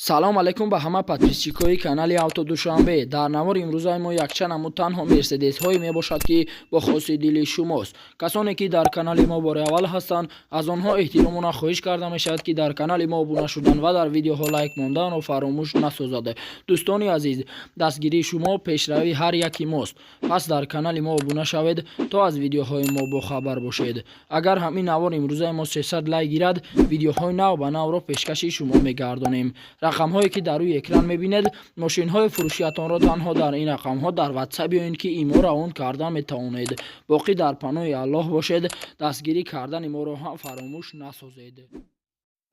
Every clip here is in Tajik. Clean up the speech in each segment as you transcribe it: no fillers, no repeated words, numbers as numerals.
Салом алейкум ба ҳама подписчикои канали Авто Душанбе. Дар навори имрӯзаи мо якчанд намуд танҳо Мерседесҳое мебошад, ки бо хоси дили шумост. Касоне ки дар канали мо бори аввал ҳастанд, аз онҳо эҳтиромона хоҳиш карда мешавад, ки дар канали мо обуна шудан ва дар видеоҳо лайк монданро фаромӯш насозад. Дӯстони азиз, дастгирии шумо пешравии ҳар яки мост, пас дар канали мо обуна шавед, то аз видеоҳои мо бохабар бошед. Агар ҳамин навор имрӯзаи мо 300 лайк гирад, видеоҳои нав ба навро пешкаши шумо мегардонем. Рақамҳое ки дар рӯи экран мебинед, мошинҳои фурӯшиятонро танҳо дар ин рақамҳо дар Ватсап ё ин ки Имо равон карда метавонед. Боқӣ дар паноҳи Аллоҳ бошед, дастгирӣ кардани моро ҳам фаромӯш насозед.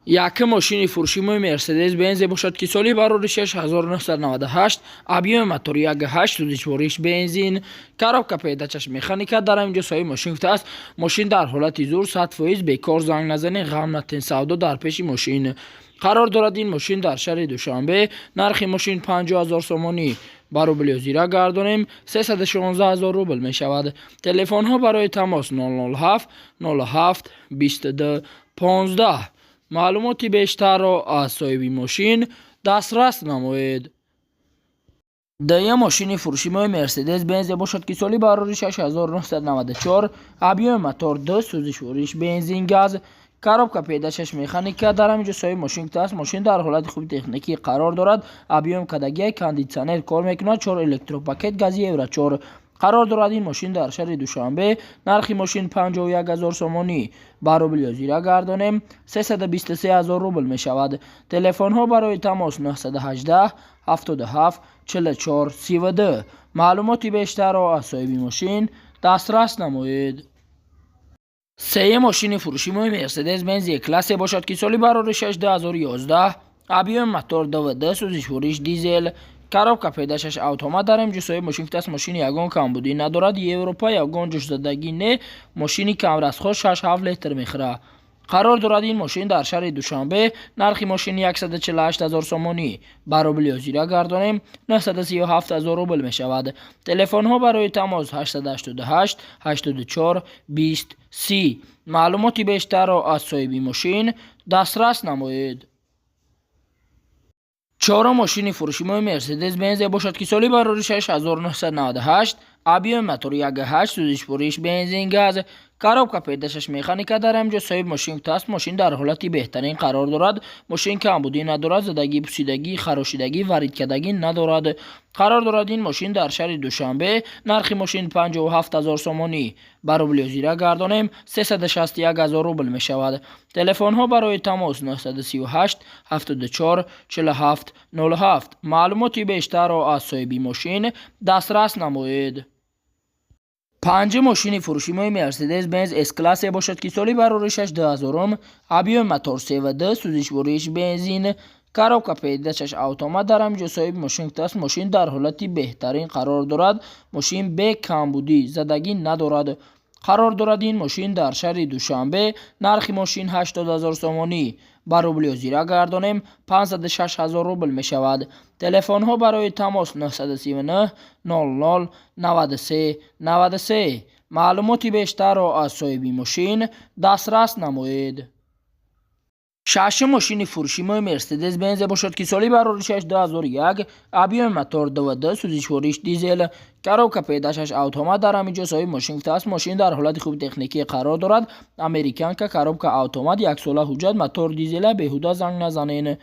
Якум мошини фурӯшимои Мерседес Бензе бошад, ки соли барори 6998, объёми мотори 1,8, сӯзишвориш бензин, коробка передачаш механика. Дар ҳамин ҷо соҳиби мошин гуфтааст, мошин дар ҳолати зур, 100%, бекор занг назанед, ғам натен, савдо дар пеши мошин. Қарор дорад ин мошин дар шаҳри Душанбе. Нархи мошин 50 000 сомонӣ, ба рубли ҳозира гардонем, 316 000 рубл мешавад. Телефонҳо барои тамос 007 07 22 15. Маълумоти бештарро аз соҳиби мошин дастрас намоед. Дуюм мошини фурӯшимои Мерседес Бензе бошад, ки соли барори 6994, объёми мотор 2, сӯзишвориш бензин газ, коробка передачаш механика. Дар ҳамин ҷо соҳиби мошин гуфтааст, мошин дар ҳолати хуби техникӣ қарор дорад, объём кадагиай, кондитсионер кор мекунад, чор электропакет, гази Евро 4. Қарор дорад ин мошин дар шаҳри Душанбе. Нархи мошин 51 000 сомонӣ, ба рубли ҳозира гардонем, 323 000 рубл мешавад. Телефонҳо барои тамос 918 77 44 32. Маълумоти бештарро аз соҳиби мошин дастрас намоед. Сеюм мошини фурӯшимои Мерседес Бенз Е-классе бошад, ки соли барори 6 2011, объёми мотор 2,2, сӯзишвориш дизел, коробка передачаш автомат. Дар ин ҷо соҳиби мошин гуфтааст, мошини ягон камбудӣ надорад, Европа, ягон ҷӯшзадагӣ не, мошини камрасход, 6-7 литр мехӯрад. Қарор дорад ин мошин дар шаҳри Душанбе. Нархи мошин 148 000 сомонӣ, ба рубли ҳозира гардонем, 937 000 рубл мешавад. Телефонҳо барои тамос 888 84 20 30. Маълумоти бештарро аз соҳиби мошин дастрас намоед. Чорум мошини фурӯшимои Мерседес Бензе бошад, ки соли барори 6998, объёми мотори 1,8, сӯзишвориш бензин газ, коробка передачаш механика. Дар ҳамин ҷо соҳиби мошин гуфтааст, мошин дар ҳолати беҳтарин қарор дорад, мошин камбудӣ надорад, задагӣ, пусидагӣ, харошидагӣ, варидкардагӣ надорад. Қарор дорад ин мошин дар шаҳри Душанбе. Нархи мошин 57 000 сомонӣ, ба рубли ҳозира гардонем, 361 000 рубл мешавад. Телефонҳо барои тамос 938 74 47 07. Маълумоти бештарро аз соҳиби мошин дастрас намоед. Панҷум мошини фурӯшимои Мерседес Бенз С-классе бошад, ки соли барори 6 2000, объёми мотор 3,2, сӯзишвориш бензин, коробка передачаш автомат. Дар ҳамин ҷо соҳиби мошин гуфтааст, мошин дар ҳолати беҳтарин қарор дорад, мошин бе камбудӣ, задагӣ надорад. Қарор дорад ин мошин дар шаҳри Душанбе. Нархи мошин 80 000 сомонӣ, ба рубли ҳозира гардонем, 506 000 рубл мешавад. Телефонҳо барои тамос 939 00 93 93. Маълумоти бештарро аз соҳиби мошин дастрас намоед. Шашум мошини фурӯшимои Мерседес Бензе бошад, ки соли барори 6 2001, объёми мотор 2,2, сӯзишвориш дизел, коробка передачаш автомат. Дар ҳамин ҷо соҳиби мошин гуфтааст, мошин дар ҳолати хуби техникӣ қарор дорад, американка, коробка автомат, яксола ҳуҷҷат, мотор дизела, беҳуда занг назанен.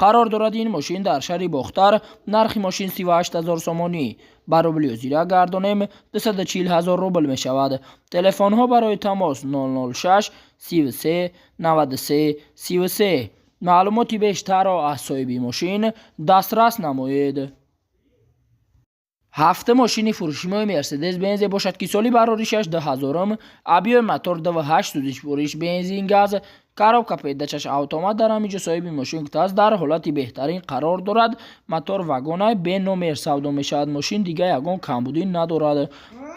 Қарор дорад ин мошин дар шаҳри Бохтар. Нархи мошин 38 000 сомонӣ, ба рубли ҳозира гардонем, 240 000 рубл мешавад. Телефонҳо барои тамос 006 33 93 33. Маълумоти бештарро аз соҳиби мошин дастрас намоед. Ҳафтум мошини фурӯшимои Мерседес Бензе бошад, ки соли барори 6 2000, объёми мотор 2,8, сӯзишвориш бензин газ, коробка передачаш автомат. Дар ҳамин ҷо соҳиби мошин гуфтааст, дар ҳолати беҳтарин қарор дорад, мотор вагонай, бе номер савдо мешавад мошин, дига ягон камбудӣ надорад.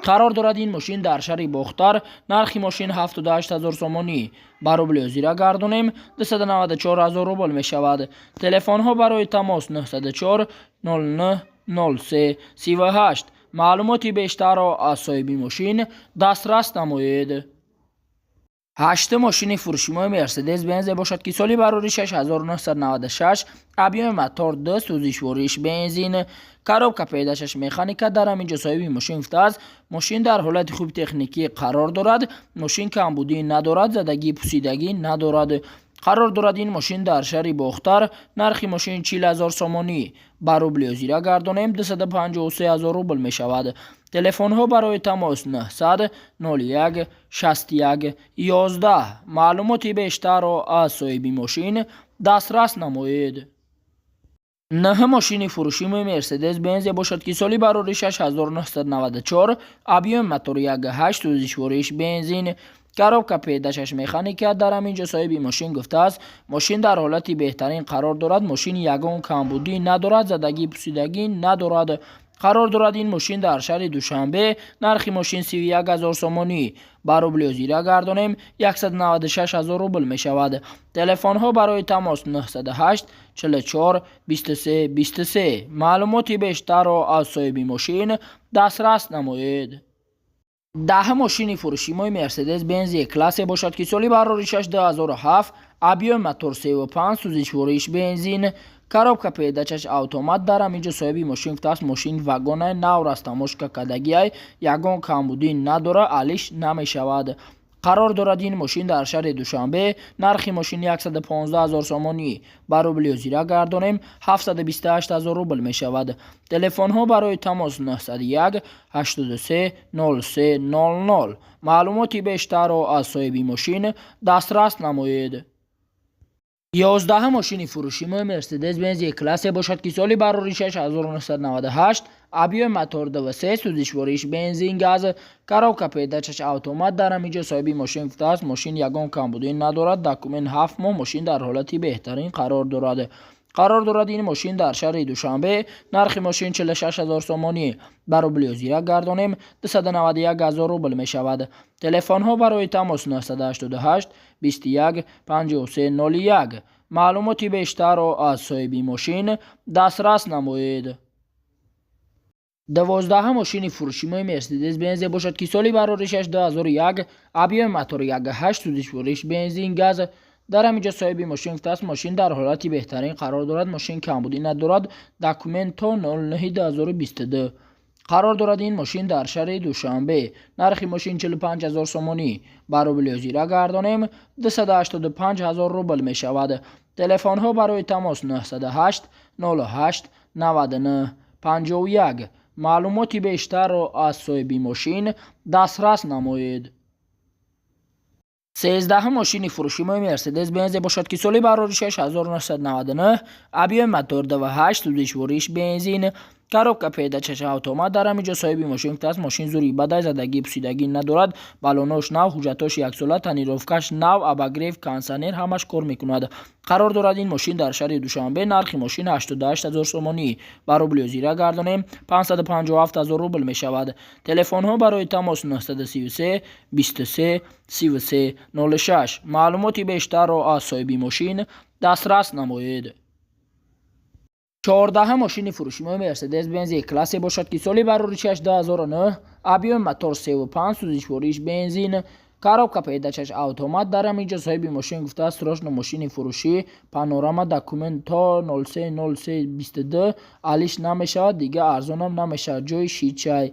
Қарор дорад ин мошин дар шаҳри Бохтар. Нархи мошин 78 000 сомонӣ, ба рубли ҳозира гардонем, 294 000 рубл мешавад. Телефонҳо барои тамос 904 09 03 38. Маълумоти бештарро аз соҳиби мошин дастрас намоед. Ҳаштум мошини фурӯшимои Мерседес Бензе бошад, ки соли бароришаш 1996, объёми мотор 2, сӯзишвориш бензин, коробка передачаш механика. Дар ҳамин ҷо соҳиби мошин гуфтааст, мошин дар ҳолати хуби техникӣ қарор дорад, мошин камбудӣ надорад, задагӣ пусидагӣ надорад. Қарор дорад ин мошин дар шаҳри Бохтар. Нархи мошин 40 000 сомонӣ, ба рубли ҳозира гардонем, 253 000 рубл мешавад. Телефонҳо барои тамос 900 01 61 11. Маълумоти бештарро аз соҳиби мошин дастрас намоед. Нӯҳ мошини фурӯшимои Мерседес Бензе бошад, ки соли бароришаш 1994, объёми мотори 1,8, сӯзишвориш бензин, коробка передачаш механика. Дар ҳамин ҷо соҳиби мошин гуфтааст, мошин дар ҳолати беҳтарин қарор дорад, мошин ягон камбудӣ надорад, задагӣ пусидагӣ надорад. Қарор дорад ин мошин дар шаҳри Душанбе. Нархи мошин 31 000 сомонӣ, ба рубли ҳозира гардонем, 196 000 рубл мешавад. Телефонҳо барои тамос 908 44 23 23. Маълумоти бештарро аз соҳиби мошин дастрас намоед. Даҳ мошини фурӯшимои Мерседес Бензи Классе бошад, ки соли бароришаш 2007, объёми мотор 3,5, сӯзишвориш бензин, коробка передачаш автомат. Дар ҳамин ҷо соҳиби мошин гуфтааст, мошин вагонай, нав растаможка кардагиай, ягон камбудӣ надорад, алиш намешавад. Қарор дорад ин мошин дар шаҳри Душанбе. Нархи мошин 115 000 сомонӣ, ба рубли ҳозира гардонем, 728 000 рубл мешавад. Телефонҳо барои тамос 901 83 03 00. Маълумоти бештарро аз соҳиби мошин дастрас намоед. 11-ҳам мошини фурӯшимои Мерседес Бензи Классе бошад, ки соли бароришаш 1998, объёми мотор 2,3, сӯзишвориш бензин газ, коробка передачаш автомат. Дар ҳамин ҷо соҳиби мошин гуфтааст, мошин ягон камбудӣ надорад, документ 7 моҳ, мошин дар ҳолати беҳтарин қарор дорад. Қарор дорад ин мошин дар шаҳри Душанбе. Нархи мошин 46 000 сомонӣ, ба рубли ҳозира гардонем, 291 000 рубл мешавад. Телефонҳо барои тамос 988 21 53 01. Маълумоти бештарро аз соҳиби мошин дастрас намоед. 12-ҳам мошини фурӯшимои Мерседес Бензе бошад, ки соли бароришаш 2001, объёми мотори 1,8, сӯзишвориш бензин газ. Дар ҳамин ҷо соҳиби мошин гуфтааст, мошин дар ҳолати беҳтарин қарор дорад, мошин камбудӣ надорад, документ то 09 2022. Қарор дорад ин мошин дар шаҳри Душанбе. Нархи мошин 45 000 сомонӣ, ба рубли ҳозира гардонем, 285 000 рубл мешавад. Телефонҳо барои тамос 908 08 99 51. Маълумоти бештарро аз соҳиби мошин дастрас намоед. 13-ҳам мошини фурӯшимои Мерседес Бензе бошад, ки соли бароришаш 1999, объёми мотор 2,8, сӯзишвориш бензин, коробка передачаш автомат. Дар ҳамин ҷо соҳиби мошин гуфтааст, мошин зури бадай, задагӣ пусидагӣ надорад, балонош нав, ҳуҷҷатош яксола, тонировкаш нав, обогрев, кондитсионер ҳамаш кор мекунад. Қарор дорад ин мошин дар шаҳри Душанбе. Нархи мошин 88 000 сомонӣ, ба рубли ҳозира гардонем, 557 000 рубл мешавад. Телефонҳо барои тамос 933 23 33 06. Маълумоти бештарро аз соҳиби мошин дастрас намоед. 14-ҳам мошини фурӯшимои Мерседес Бензи Классе бошад, ки соли бароришаш 2009, объёми мотор 3,5, сӯзишвориш бензин, коробка передачаш автомат. Дар ҳамин ҷо соҳиби мошин гуфтааст, срочно мошини фурӯшӣ, панорама, документ то 03.03.22, алиш намешавад, дига арзонам намешавад, ҷои шичай.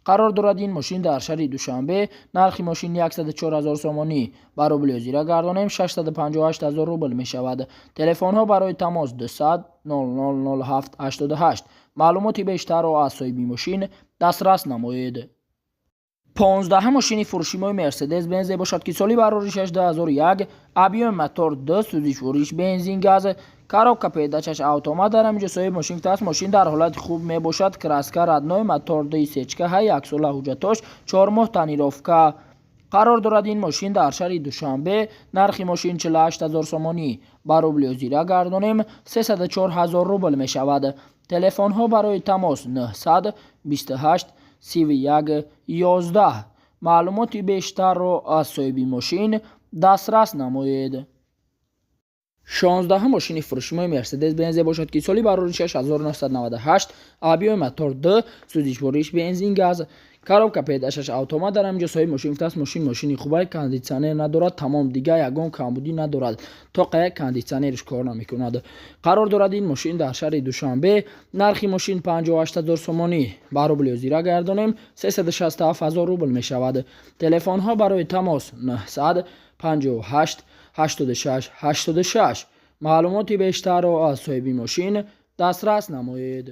Қарор дорад ин мошин дар шаҳри Душанбе. Нархи мошин 104 000 сомонӣ, ба рубли ҳозира гардонем, 658 000 рубл мешавад. Телефонҳо барои тамос 200 00 07 88. Маълумоти бештарро аз соҳиби мошин дастрас намоед. 15-ҳам мошини фурӯшимои Мерседес Бензе бошад, ки соли бароришаш 2001, объёми мотор 2, сӯзишвориш бензин газ, коробка передачаш автомат. Дар ҳамин ҷо соҳиби мошин гуфтааст, мошин дар ҳолати хуб мебошад, краска родной, мотор ди сечка ҳай, яксола ҳуҷҷатош, 4 моҳ тонировка. Қарор дорад ин мошин дар шаҳри Душанбе. Нархи мошин 48 000 сомонӣ, ба рубли ҳозира гардонем, 304 000 рубл мешавад. Телефонҳо барои тамос 900 28 31 11. Маълумоти бештарро аз соҳиби мошин дастрас намоед. 16-ҳам мошини фурӯшимои Мерседес Бензе бошад, ки соли бароришаш 1998, объёми мотор 2, сӯзишвориш бензин газ. Коробка передачаш автомат. Дар ҳаминҷо соҳиби мошин гуфтааст, мошин мошини хубай, кондитсионер надорад, тамом, дига ягон камбудӣ надорад, тоқа як кондитсионерш кор намекунад. Қарор дорад ин мошин дар шаҳри Душанбе. Нархи мошин 58 ҳазор сомонӣ, ба рубли ҳозира гардонем, 367 ҳазор рубл мешавад. Телефонҳо барои тамос: 958 86 86. Маълумоти бештарро аз соҳиби мошин дастрас намоед.